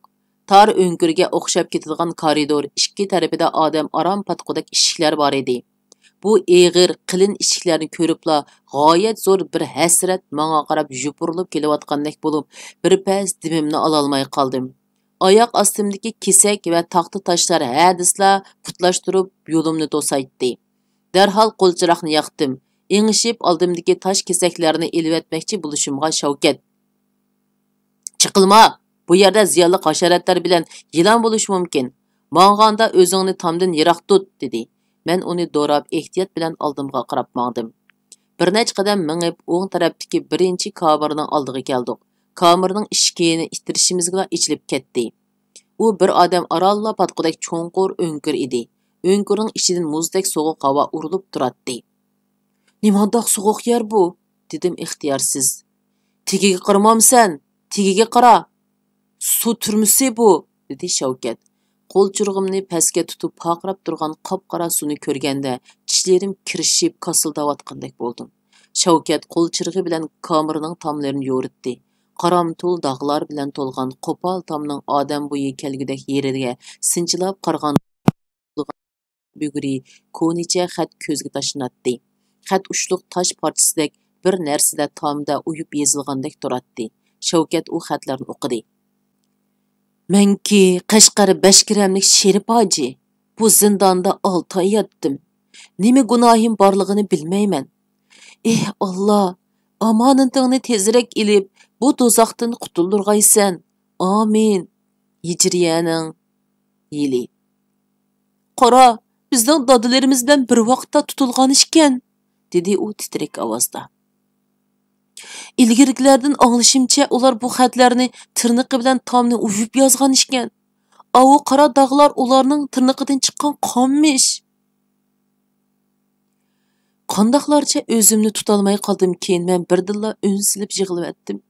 تار ئۆڭكۈرگە ئوخشاپ كېتىدىغان كارىدور ئىككى تەرىپىدە ئادەم ئارام پاتقۇدەك ئىشىكلەر بار ئىدى. بۇ ئېغىر، قېلىن ئىشىكلەرنى كۆرۈپلا، غايەت زور بىر ھەسرەت ماڭا قاراپ يوپۇرۇلۇپ كېلىۋاتقاندەك بولۇپ، بىر پەس دېمىمنى ئالالماي قالدىم. ئاياق ئاستىمدىكى كېسەك ۋە تاختا تاشلار ھە دېسىلا پۇتلاشتۇرۇپ يولۇمنى توسايتتى. دەرھال قول چىراغنى ياقتىم. ئېڭىشىپ ئالدىمدىكى تاش كېسەكلەرنى ئېلىۋەتمەكچى بولۇشۇمغا شەۋكەت، «چېقىلما! بۇ يەردە زىيانلىق ھاشاراتلار بىلەن يىلان بولۇشى مۇمكىن. ماڭغاندا ئۆزۈڭنى تامدىن يىراق تۇت!» دېدى. مەن ئۇنى دوراپ ئېھتىيات بىلەن ئالدىمغا قاراپ ماڭدىم. بىر نەچچە قەدەم مېڭىپ، ئوڭ تەرەپتىكى بىرىنچى كامېرنىڭ ئالدىغا كەلدۇق. كامېرنىڭ ئىشىكىنى ئىتتىرىشىمىزگىلا ئېچىلىپ كەتتى. ئۇ بىر ئادەم ئارانلا پاتقۇدەك چوڭقۇر ئۆڭكۈر ئىدى. ئۆڭكۈرنىڭ ئىچىدىن مۇزدەك سوغۇق ھاۋا ئۇرۇلۇپ تۇراتتى. «نېمانداق سوغۇق يەر بۇ؟» دېدىم ئىختىيارسىز. «تېگىگە قارىمامسەن؟ تېگىگە قارا! سۇ تۈرمىسى بۇ!» دېدى شەۋكەت. قول چىرىغىمنى پەسكە تۇتۇپ پارقىراپ تۇرغان قاپقارا سۇنى كۆرگەندە، چىشلىرىم كىرىشىپ كاسىلداۋاتقاندەك بولدۇم. شەۋكەت قول چىرىغى بىلەن كامېرنىڭ تاملىرىنى يورۇتتى. قارامتۇل داغلار بىلەن تولغان قوپال تامنىڭ ئادەم بويى كەلگۈدەك يېرىگە سىنچىلاپ قارىغان بۈگرى كونىچە خەت كۆزگە تاشلىناتتى. خەت ئۇچلۇق تاش پارچىسىدەك بىر نەرسىدە تامدا ئويۇپ يېزىلغاندەك تۇراتتى. شەۋكەت ئۇ خەتلەرنى ئوقۇدى. «مەنكى قەشقەر بەشكىرەملىك شېرىپ ھاجى. بۇ زىنداندا ئالتە ئاي ياتتىم. نېمە گۇناھىم بارلىقىنى بىلمەيمەن. ئېھ، ئاللا، ئامانىتىڭنى تېزرەك ئېلىپ، بۇ دوزاختىن قۇتۇلدۇرغايسەن. ئامىن. ھىجرىيەنىڭ يىلى.» «قارا، بىزنىڭ دادىلىرىمىز بىلەن بىر ۋاقىتتا تۇتۇلغان ئىكەن!» دېدى ئۇ تىترەك ئاۋازدا. «ئىلگىرىكىلەردىن ئاڭلىشىمچە، ئۇلار بۇ خەتلەرنى تىرنىقى بىلەن تامنى ئۇۋۇپ يازغان ئىكەن. ئاۋۇ قارا داغلار ئۇلارنىڭ تىرنىقىدىن چىققان قانمىش.» قانداقلارچە ئۆزۈمنى تۇتالماي قالدىمكىن، مەن بىردىنلا ئۈن سېلىپ يىغلىۋەتتىم.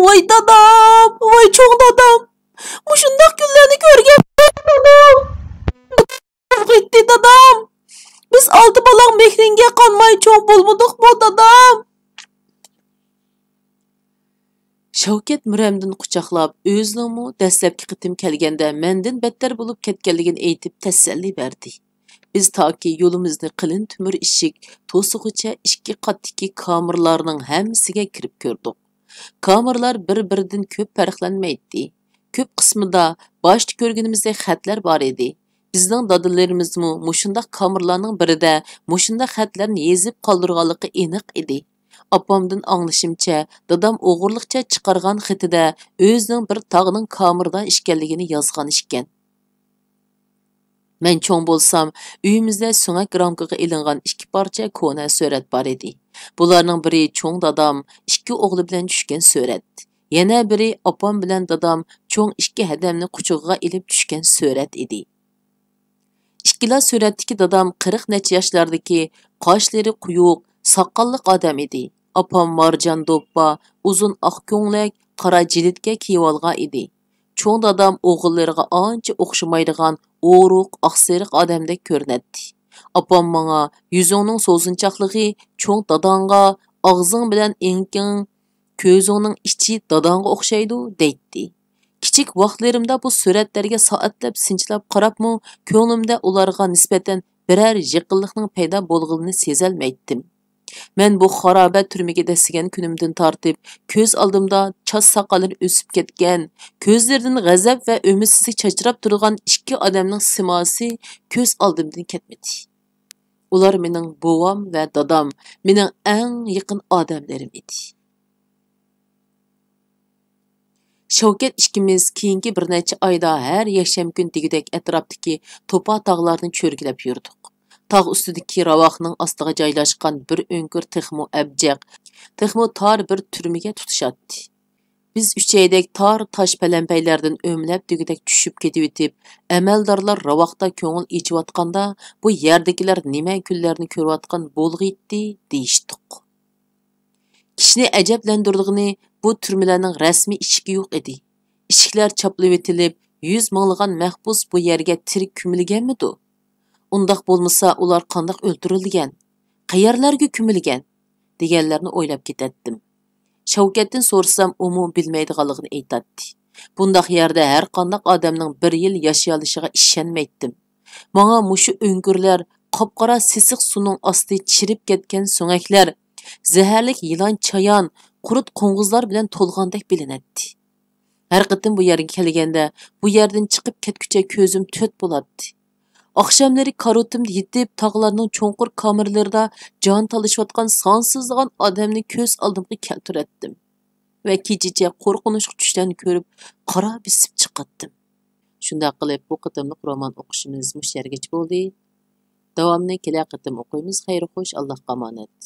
«ۋاي دادام، ۋاي چوڭ دادام! مۇشۇنداق كۈنلەرنى كۆرگەن دادام! ئېتتى دادام! بىز ئالتە بالاڭ مېھرىڭگە قانماي چوڭ بولمىدۇقمۇ دادام؟» شەۋكەت مۈرەمدىن قۇچاقلاپ، ئۆزىنىڭمۇ دەسلەپكى قېتىم كەلگەندە مەندىن بەتتەر بولۇپ كەتكەنلىكىنى ئېيتىپ تەسەللى بەردى. بىز تاكى يولىمىزنى قېلىن تۆمۈر ئىشىك توسىغۇچە ئىككى قاتتىكى كامېرلارنىڭ ھەممىسىگە كىرىپ كۆردۇق. كامېرلار بىر-بىرىدىن كۆپ پەرقلەنمەيتتى. كۆپ قىسمىدا باشتا كۆرگىنىمىزدەك خەتلەر بار ئىدى. بىزنىڭ دادىلىرىمىزمۇ مۇشۇنداق كامېرلارنىڭ بىرىدە مۇشۇنداق خەتلەرنى يېزىپ قالدۇرغانلىقى ئېنىق ئىدى. ئاپامدىن ئاڭلىشىمچە، دادام ئوغرىلىقچە چىقارغان خېتىدە ئۆزىنىڭ بىر تاغنىڭ كامېردا ئىكەنلىكىنى يازغان ئىكەن. مەن چوڭ بولسام، ئۆيىمىزدە سۆڭەك رامكىغا ئېلىنغان ئىككى پارچە كونا سۈرەت بار ئىدى. بۇلارنىڭ بىرى چوڭ دادام ئىككى ئوغلى بىلەن چۈشكەن سۈرەت. يەنە بىرى ئاپام بىلەن دادام چوڭ ئىككى ھەدەمنى قۇچىقىغا ئېلىپ چۈشكەن سۈرەت ئىدى. ئىككىلا سۈرەتتىكى دادام قىرىق نەچچە ياشلاردىكى، قاشلىرى قويۇق، ساقاللىق ئادەم ئىدى. ئاپام مارجان دوپپا، ئۇزۇن ئاق كۆڭلەك، قارا جىلىتكە كىيىۋالغان ئىدى. چوڭ دادام ئوغۇللىرىغا ئانچە ئوخشىمايدىغان ئورۇق، ئاقسېرىق ئادەمدەك كۆرۈنەتتى. ئاپام ماڭا، «يۈزۈڭنىڭ سوزۇنچاقلىقى چوڭ داداڭغا، ئاغزىڭ بىلەن ئېڭىكىڭ، كۆزۈڭنىڭ ئىچى داداڭغا ئوخشايدۇ» دەيتتى. كىچىك ۋاقىتلىرىمدا بۇ سۈرەتلەرگە سائەتلەپ سىنچىلاپ قاراپمۇ، كۆڭلۈمدە ئۇلارغا نىسبەتەن بىرەر يېقىنلىقنىڭ پەيدا بولغىنىنى سېزەلمەيتتىم. مەن بۇ خارابە تۈرمىگە دەسسىگەن كۈنۈمدىن تارتىپ، كۆز ئالدىمدا چاچ ساقاللىرى ئۆسۈپ كەتكەن، كۆزلىرىدىن غەزەپ ۋە ئۈمىدسىزلىك چاچراپ تۇرغان ئىككى ئادەمنىڭ سىماسى كۆز ئالدىمدىن كەتمىدى. ئۇلار مېنىڭ بوۋام ۋە دادام، مېنىڭ ئەڭ يېقىن ئادەملىرىم ئىدى. شەۋكەت ئىككىمىز كېيىنكى بىر نەچچە ئايدا ھەر يەكشەنبە كۈنى دېگۈدەك ئەتراپتىكى توپا تاغلارنى چۆركىلەپ يۈردۇق. تاغ ئۈستىدىكى راۋاقنىڭ ئاستىغا جايلاشقان بىر ئۆڭكۈر تېخىمۇ ئەبجەق، تېخىمۇ تار بىر تۈرمىگە تۇتىشاتتى. بىز ئۈچەيدەك تار تاش پەلەمپەيلەردىن ئۆمىلەپ دېگۈدەك چۈشۈپ كېتىۋېتىپ، ئەمەلدارلار راۋاقتا كۆڭۈل ئېچىۋاتقاندا، بۇ يەردىكىلەر نېمە كۈنلەرنى كۆرۈۋاتقان بولغىيتتى دېيىشتۇق. كىشىنى ئەجەبلەندۈرىدىغىنى، بۇ تۈرمىلەرنىڭ رەسمىي ئىشىكى يوق ئىدى. ئىشىكلەر چاپلىۋېتىلىپ، يۈز مىڭلىغان مەھبۇس بۇ يەرگە تىرىك كۆمۈلگەنمىدۇ؟ ئۇنداق بولمىسا، ئۇلار قانداق ئۆلتۈرۈلگەن؟ قەيەرلەرگە كۆمۈلگەن؟ دېگەنلەرنى ئويلاپ كېتەتتىم. شەۋكەتتىن سورىسام، ئۇمۇ بىلمەيدىغانلىقىنى ئېيتاتتى. بۇنداق يەردە ھەر قانداق ئادەمنىڭ بىر يىل ياشىيالىشىغا ئىشەنمەيتتىم. ماڭا مۇشۇ ئۆڭكۈرلەر، قاپقارا سېسىق سۇنىڭ ئاستى، چىرىپ كەتكەن سۆڭەكلەر، زەھەرلىك يىلان، چايان، قۇرت، قوڭغۇزلار بىلەن تولغاندەك بىلىنەتتى. ھەر قېتىم بۇ يەرگە كەلگەندە، بۇ يەردىن چىقىپ كەتكۈچە كۆزۈم تۆت بولاتتى. ئاخشاملىرى كارىۋىتىمدا يېتىپ، تاغلارنىڭ چوڭقۇر كامېرلىرىدا جان تالىشىۋاتقان سانسىزلىغان ئادەمنى كۆز ئالدىمغا كەلتۈرەتتىم ۋە كېچىچە قورقۇنچلۇق چۈشلەرنى كۆرۈپ، قارا بېسىپ چىقاتتىم. شۇنداق قىلىپ، بۇ قېتىملىق رومان ئوقۇشىمىز مۇشۇ يەرگىچە بولدى. داۋامىنى كېلەر قېتىم ئوقۇيمىز. خەير خوش، ئاللاھقا ئامانەت.